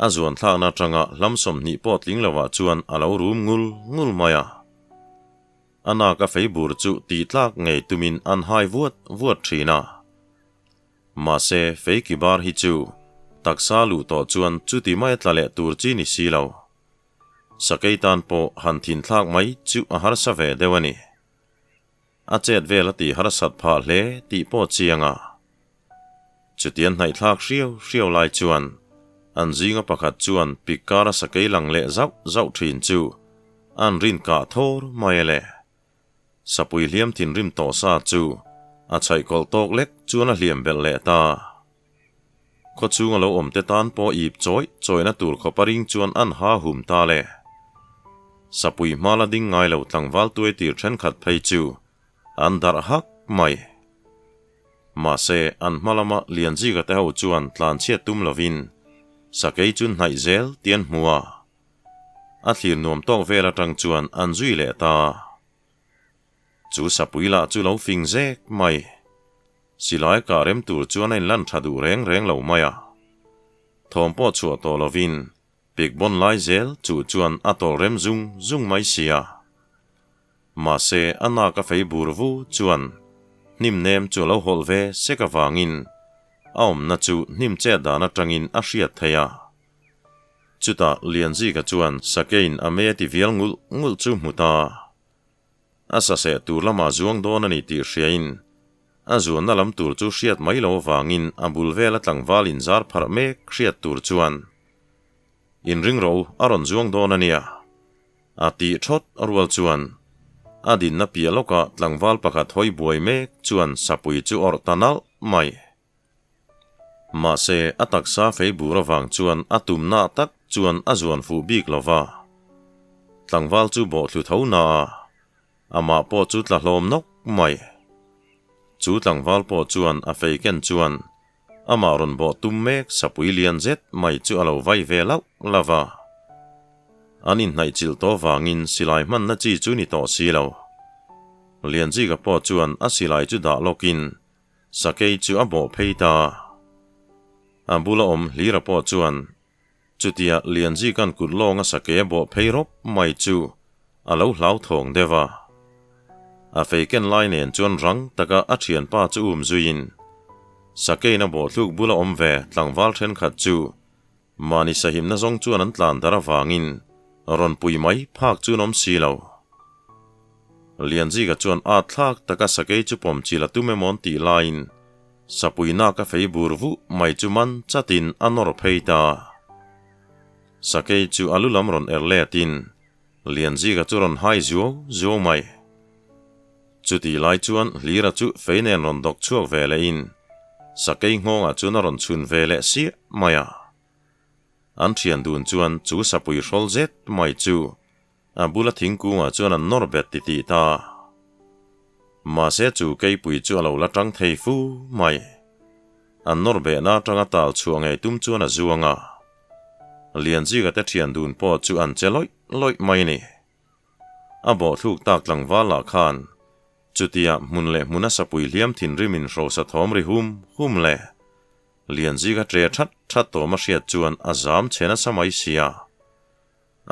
A zuan thlakna atanga hlam 20 pawh tling lovah chuan a lo rum ngul ngul mai a. A naka fei bur chu tih tlak ngei tumin an hai vuat vuat thin a. Mahse, fei ki bar hi chu taksa luh tawh chuan chuti maia tla leh tur chi ni si lo. Sakei tan pawh han thin thlak mai chu a harsa ve deuh a ni. A chet vel a tih harsat phah hle tih pawh chiang a. Chutian hnaihthlak hriau hriau lai chuan an zinga pakhat chuan pik kara sakei lang leh zauh zauh thin chu an rin kah thawr mai a le. Sapui hliam thinrim tawh sa chu a chhaihkawlh tawk lek chuan a hliam belh leh ta. Khawchhung a lo awm te tan pawh ip chawih chawihna tur khawp a ring chuan an ha hum ta le. Sapui hma la ding ngai lo tlangval tuai tir thenkhat phei chu an darh hak mai. Mahse, an hma lama Lianzika te ho chuan tlanchhiat tum lovin sakei chu hnaih zel tih an hmu a. A thlir nuam tawk vel atang chuan an zui leh ta. Chu sapui lah chu lo fing zek mai. Silai kah rem tur chuan a inlan tha duh reng reng lo mai a. Thawm pawh chhuah tawh lovin pik bawn lai zel chu chuan a tawlh rem zung zung mai sia. Mahse a nak a fei bur vu chuan hnim nem chu a lo hawlh ve sek avangin a awmna chu hnim chet dan atangin a hriat theih a. Chutah Lianzika chuan Sakein a mei a ti vial ngulh ngulh chu hmu ta. A saseh tur lamah zuang dawn a ni tih hriain a zuanna lam tur chu hriat mai lo avangin a bul vela tlangval inzar pharh mek hriat tur chuan inring ro a rawn zuang dawn a nia a tih thawt rual chuan a dinna piah lawkah tlangval pakhat hawi buai mek chuan sapui chu awrh ta nalh mai. Mahse, a taksa fei bur avang chuan a tumna tak chuan a zuan fuh bik lo va. Tlangval chu bawhthlu tho na a, amah pawh chu tla hlawm nawk mai. Chu tlangval pawh chuan a fei ken chuan amah rawn bawh tum mek sapui lian zet mai chu a lo vai ve lauh lauh va. An inhnaihchilh tawh vangin silai hmanna chi chu ni tawh si lo. Lianzika pawh chuan a silai chu dah lawkin Sakei chu a bawh phei ta. A bula awm Hlira pawh chuan chutia Lianzika'n kut lawnga sakei a bawh phei rawp mai chu a lo hlauthawng deuh a. A fei ken lai nen chuan rang taka a thianpa chu um zuiin sakeiin a bawhthluk bula awm ve tlangval thenkhat chu mahni sahimna zawng chuan an tlan dar avangin rawn pui mai phak chu an awm si lo. Lianzika chuan at thlak taka sakei chu pawm chil a tum emawn tih laiin sapui nak a fei bur vuh mai chu man chatin a nawr phei ta. Sakei chu a lu lam rawn er letin Lianzika chu rawn hai zuau zuau mai. Chutih lai chuan Hlira chu fei nen rawn dawk chhuak ve lehin sakei nghawngah chuan a rawn chhun ve leh siah mai a. An thian dun chuan chu sapui hrawl zet mai chu A bula thingkungah chuan an nawr bet titih ta. Mahse chu keipui chu a lo la tang thei fu mai. An nawr behna atanga tal chhuah ngei tum chuan a zuang a. Lianzika te thian dun pawh chu an che lawih lawih mai ni. A bawhthluk tak tlangval lah khan chutia hmun leh hmuna sapui hliam thinrim in hrosa thawm ri hum hum le Lianzika tre that that tawm a hriat chuan a zam chhe nasa mai sia.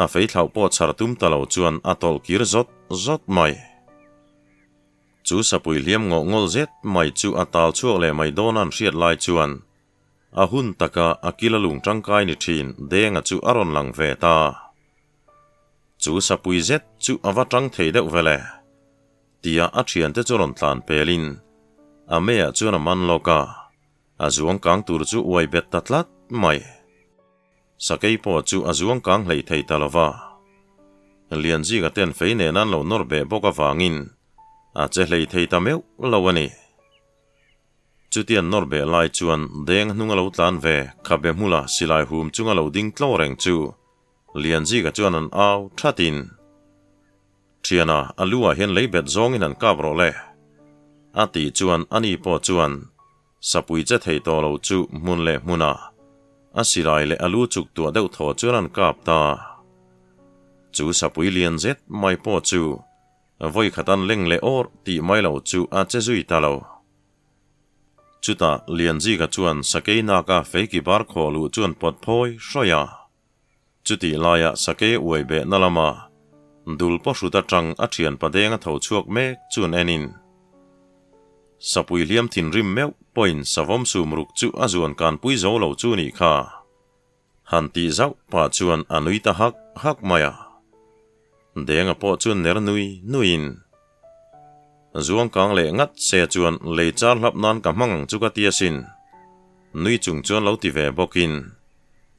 A fei thlauh pawh chhar tum ta lo chuan a tawlh kir zawt zawt mai. Chu sapui hliam ngawh ngawl zet mai chu a tal chhuak leh mai dawn an hriat lai chuan a hun taka a kila lung tangkai ni thin Denga chu a rawn lang ve ta. Chu sapui zet chu a va tang thei deuh vele tia a thiante chu rawn tlan pelin a meiah chuan a man lawk a, a zuang kang tur chu uai bet ta tlat mai. Sakei pawh chu a zuang kang hlei thei ta lo va. Lianzika ten fei nen an lo nawr beh bawk avangin a che hlei thei ta meuh lo a ni. Chuti an nawr beh lai chuan deng hnung a lo tlan ve khabe hmula silai hum chunga lo ding tlo reng chu Lianzika chuan an au thatin, Thiana, a lu ah hian lei bet zawngin han kap rawh le. A tih chuan ani pawh chuan sapui che thei tawh lo chu hmun leh hmunah a silai leh a lu chuk tuah deuh thaw chuan an kap ta. Chu sapui lian zet mai pawh chu vawi khat an leng leh awrh tih mai lo chu a che zui ta lo. Chutah Lianzika chuan sakei naka feiki bar khawh luh chuan pawt phawi hrawih a. Chutih laia sakei uai behna lama dul pawhrut atang a thian padeng a tho chhuak mek chuan enin Sapui hliam thinrim meuh pawhin savawm sum ruk chu a zuan kanpui zo lo chu nih kha. Han tih zauh pah chuan a nui ta hak hak mai a. Denga pawh chuan ner nui nuiin, Zuang kang leh ngat se chuan lei char hlap nan ka hmang ang chu ka ti asin. Nui chung chuan lo ti ve bawkin,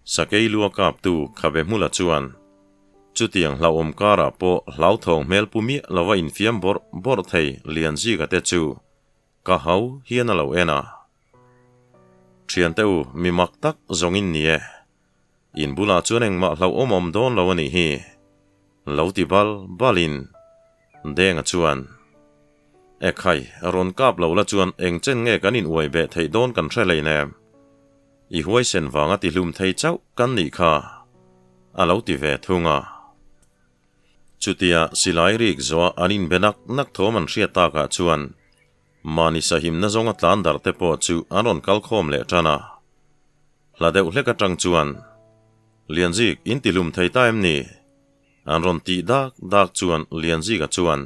Sakei lua kaptu Khabe Hmula chuan, Chutiang hlauhawm karah pawh hlauthawng hmel pu miah lova infiam bawrh bawrh thei Lianzika te chu ka hau hian a lo en a. Thiante u, mi mak tak zawng in ni e. In bulah chuan engmah hlauhawm awm dawn lo a nih hi. Lo ti bal bal in Denga chuan, E khai, rawn kap lo la chuan eng chen nge kan in uai beh theih dawn kan hre hleinem. I huaisen vanga ti hlum thei chauh kan nih kha, a lo ti ve thung a. Chutia silai rik zawha an inbe nak nak thawm an hriat takah chuan Mahni sahimna zawnga tlan darh te pawh chu an rawn kal khawm leh tan a. Hla deuh hlek atang chuan, Lianzik, in ti hlum thei ta em ni? An rawn tih dak dak chuan Lianzika chuan,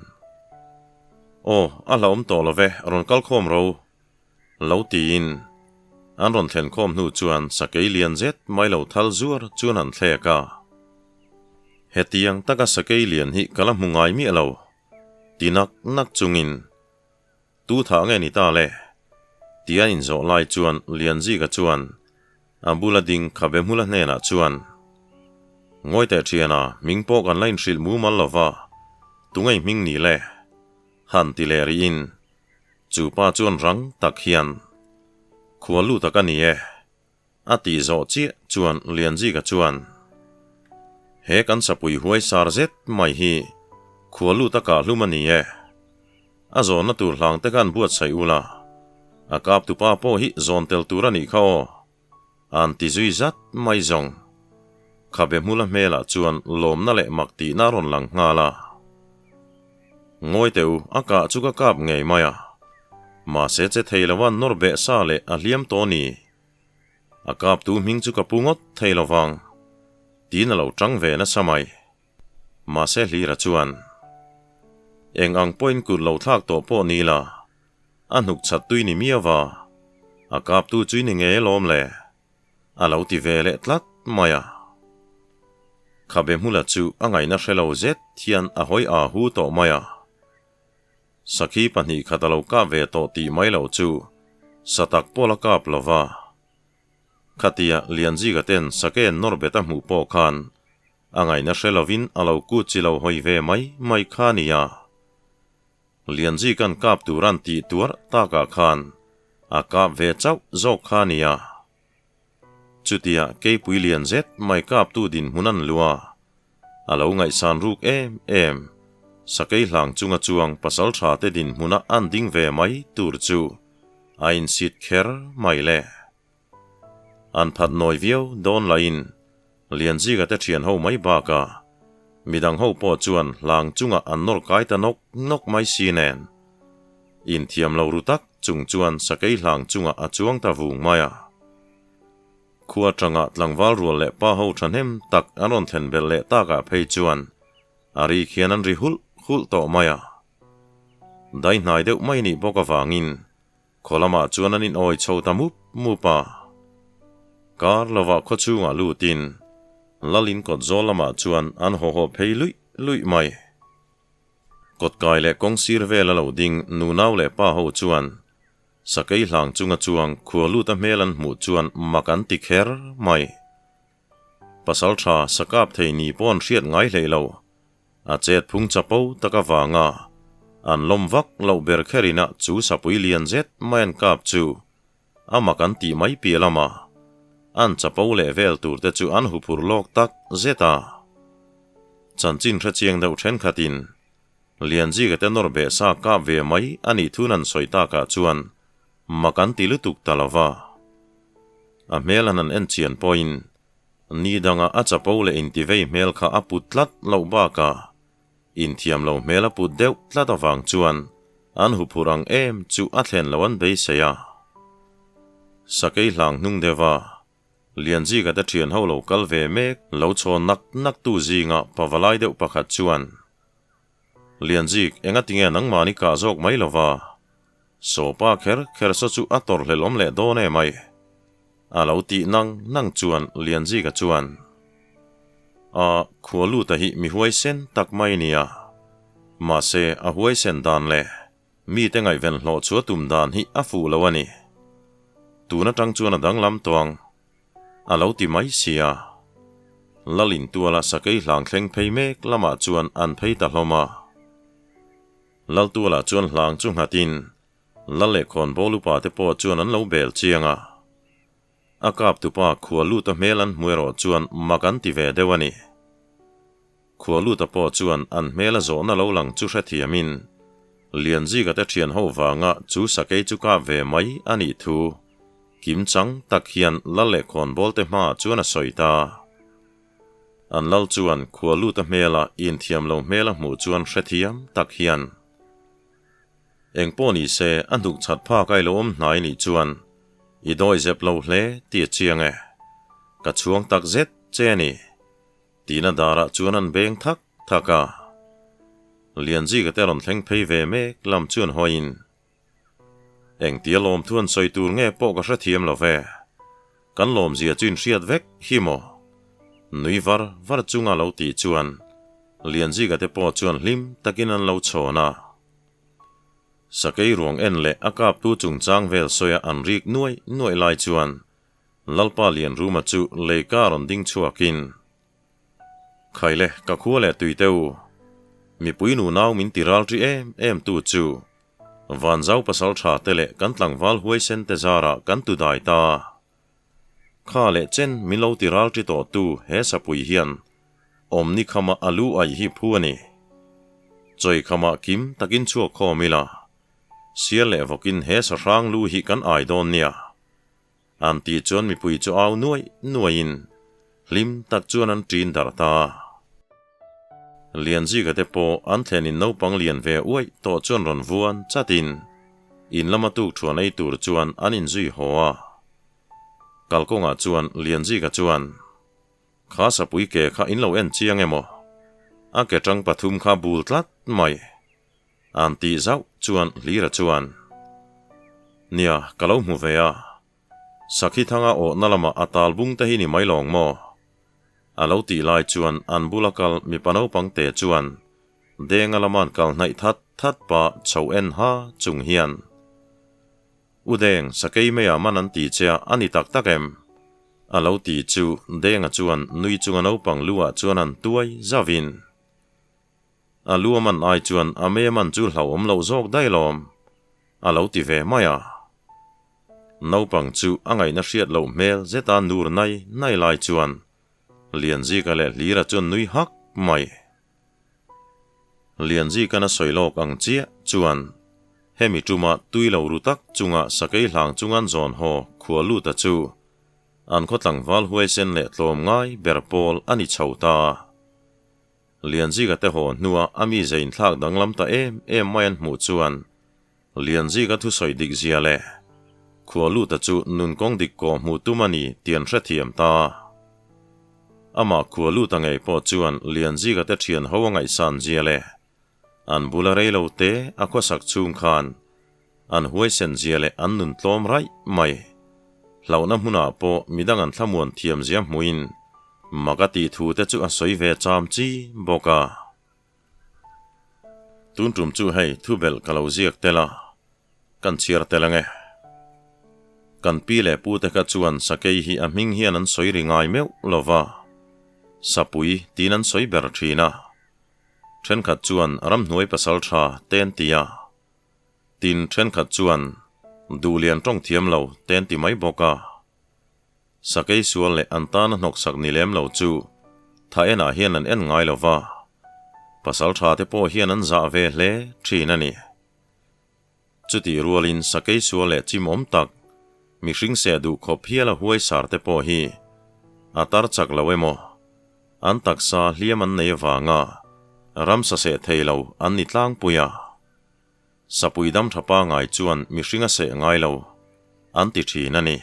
Aw, a hlauhawm tawh lo ve, rawn kal khawm ro. Lo tiin an rawn thlen khawm hnu chuan sakei lian zet mai lo thal zuar chuan an thlek a. Hetiang taka sakei lian hi ka la hmu ngai miah lo. Ti nak nak chungin, Tu thah nge ni ta le? Tia inzawh lai chuan Lianzika chuan a bula ding khabe hmula hnenah chuan, Ngawi teh thiana, hming pawh kan la inhrilh mumal lo va, tungei hming ni le? Han ti leh rihin, chu pa chuan rang tak hian, Khual lut a ka ni e. A tih zawh chiah chuan Lianzika chuan, He kan sapui huai sar zet mai hi khua lut a kah hlum a ni e. A zawnna tur hlang te khan buatsaih ula, a kap tupa pawh hi zawn tel tur a nih kha aw, a'n ti zui zat mai zawng. Khabe hmula hmelah chuan lawmna leh mak tihna a rawn lang nghal a. Ngawi teh u, a kah chu ka kap ngei mai a. Mahse che thei lova nawr beh sa leh a hliam tawh ni. A kaptu hming chu ka pu ngawt thei lo vang, tiin a lo tang ve nasa mai. Mahse Hlira chuan, Eng ang pawhin kut lo thlak tawh pawh ni la, a hnuk chhat tui ni miau va, a kaptu chu i ni ngei alawm le, a lo ti ve leh tlat mai a. Khabe hmula chu a ngaihna hre lo zet hian a hawi aa hu tawh mai a. Sakhi 2 khat a lo kap ve tawh tih mai loh chu satak pawh la kap lo va. Khatia Lianzika ten sake an nawr bet a hmuh pawh khan a ngaihna hre lovin a lo kut chi lo hawi ve mai mai kha a nia. Lianzika'n kap tur an tih tuar takah khan a kap ve chauh zawk kha a nia. Chutia keipui lian zet mai kaptu dinhmun an lu a, a lo ngaihsan ruk em em. Sakei hlang chunga chuang pasal tha te dinhmuna an ding ve mai tur chu a insit kher mai le. An phat nawi viau dawn lahin Lianzika te thian ho mai bakah midang ho pawh chuan hlang chungah an nawr kai ta nawk nawk mai si nen. Inthiam lo ru tak chung chuan sakei hlang chungah a chuang ta vung mai a. Khua tangah tlangval rual leh pa ho thahnem tak an rawn thlen belh leh takah phei chuan a ri khian an ri hulh hulh tawh mai a. Dai hnai deuh mai nih bawk avangin khaw lamah chuan an inawi chho ta mup mup a. Kar lovah khaw chhungah lutin Lalin kawt zawl lamah chuan an haw haw phei luih luih mai. Kawtkai leh kawng sir vel a lo ding nunau leh pa ho chuan Sakei hlang chunga chuang khua lut a hmel an hmuh chuan mak an ti kher mai. Pasal tha sakap thei ni pawh an hriat ngai hlei lo. A chet phung chapo tak avanga an lawm vak loh ber kher ina chu sapui lian zet mai an kap chu. A mak an tih mai piah lamah an chapo leh vel tur te chu an huphurh lawk tak zet a. Chanchin hrechiang deuh thenkhatin Lianzika te nawr beh sa kap ve mai a nih thun an sawi takah chuan mak an ti lutuk ta lo va. A hmel an han en chian pawhin ni danga a chapo leh intivei hmel kha a put tlat loh bakah Inthiam lo hmel a put deuh tlat avang chuan an huphurh ang em chu a thlen lo an beisei a. Sakei hlang hnung deuha Lianzika te thian ho lo kal ve mek lo chhawn nak nak tu zinga pavalai deuh pakhat chuan, Lianzik, engatinge nangmahni kah zawk mai lova? Sawpa kher kher saw chu a tawrhhlelh awm leh dawn em ai? A lo tih nang nang chuan Lianzika chuan, A, Khualuta hi mi huaisen tak mai nia. Mahse, a huaisen dan leh mite ngaihven hlawh chu a tum dan hi a fuh lo a ni. Tun atang chuan a danglam tawh ang, a lo ti mai si a. Lalintuala sakei hlang thleng phei mek lamah chuan an phei ta hlawm a. Laltuala chuan hlang chu nghatin Lal leh khawnbawl upa te pawh chuan an lo bel chiang a. A kaptupa Khualuta hmel an hmu erawh chuan mak an ti ve deuh a ni. Khualuta pawh chuan an hmel a zawhna lo lang chu hrethiamin Lianzika te thian ho vanga chu sakei chu kap ve mai a nih thu kimchang tak hian Lal leh khawnbawl te hmaah chuan a sawi ta. An lal chuan khua lut a hmela inthiam lo hmel a hmuh chuan hrethiam tak hian, Eng pawh ni se, a hnuk chhat phak a i lo awm hnai nih chuan i dawi zep lo hle tih a chiang e. Ka chhuang tak zet che a ni, tiin a darah chuan an beng thak thak a. Lianzika te rawn thleng phei ve mek lam chuan hawiin, Engtia lawmthu an sawi tur nge pawh ka hrethiam lo ve. Kan lawmzia chu inhriat vek hi maw? Nui var var chunga lo tih chuan Lianzika te pawh chuan hlim takin an lo chhawn a. Sakei ruang en leh a kaptu chungchang vel sawia an rik nuai nuai lai chuan Lalpa Lianruma chu leika rawn ding chhuakin, Khaile, ka khua leh tui teu. Mipui nunau min ti ral ri em em tu chu. Vanzau pasal tha te leh kan tlangval huaisen te zarah kan tu dai ta. Kha leh chen min lo ti ral ri tawh tu he sapui hian awmni khama a lu aih hi phu a ni. Chawi khamah kim takin chhuak khawm ila, sial leh vawkin he sahrang lu hi kan ai dawn nia. An tih chuan mipui chu au nuaih nuaihin hlim tak chuan an ṭin darh ta. Lianzika te pawh an thlenin naupang lian ve uaih tawh chuan rawn vuan chatin in lama tukṭhuan ei tur chuan an inzui haw a. Kalkawngah chuan Lianzika chuan, Kha sapui ke kha in lo en chiang emaw? A ke ṭang pathum kha bul tlat mai. An tih zauh chuan Hlira chuan, Nia, ka lo hmu ve a, Sakhi thanga awhna lamah a tal bung te hi ni mai lawng maw? A lo tih lai chuan an bula kal mipa naupang te chuan Denga lama an kal hnaih that that pah chho en ha chung hian, U Deng, sakei meiah man an ti che a, a ni tak tak em? A lo ti chu Denga chuan nui chunga naupang lu ah chuan an tuai zauhin, A lu a man ai chuan a mei a man chu hlauhawm loh zawk daih lawm, a lo ti ve mai a. Naupang chu a ngaihna hriat loh hmel zeta nur nai nai lai chuan Lianzika leh Hlira chuan nui hak mai. Lianzika'n a sawi lawk ang chiah chuan hemi ṭuma tui lo ru tak chunga sakei hlang chungan zawn haw khua luta chu an khaw tlangval huaisen leh tlawm ngai ber pawl a ni chho ta. Lianzika te haw hnua a mi ze inthlak danglam ta em em mai an hmuh chuan Lianzika thusawi dik zia leh Khualuta chu nun kawng dik kawh hmuh tum a ni tih an hrethiam ta. Amah Khualuta ngei pawh chuan Lianzika te thian ho a ngaihsan zia leh an bula rei lo te a khawsak chhung khan an huaisen zia leh an nun tlawm raih mai. Hlauhna hmunah pawh midang an thlamuan thiam zia hmuhin mak a tih thu te chu a sawi ve cham chi bawk a. Tun tum chu hei thubelh ka lo ziak tel a, kan chhiar tel ange. Kan pi leh pu te kha chuan sakei hi a hming hian an sawi ri ngai meuh lo va, sapui tiin an sawi ber thin a. Thenkhat chuan ramhnuai pasal tha te an ti a. Tin, thenkhat chuan Duhlian tawng thiam lo te an ti mai bawk a. Sakei sual leh an tana hnawksak ni lem lo chu tha enah hian an en ngai lo va, pasaltha te pawh hian an zah ve hle thin a ni. Chutih rualin sakei sual leh chimawm tak, mihring seh duh khawp hiala huai sar te pawh hi a tar chak lo emaw, an taksa hliam an nei avanga ramsa seh thei lo an ni tlangpui a. Sapui dam tha pangai chuan mihring a seh ngai lo, an ti thin a ni.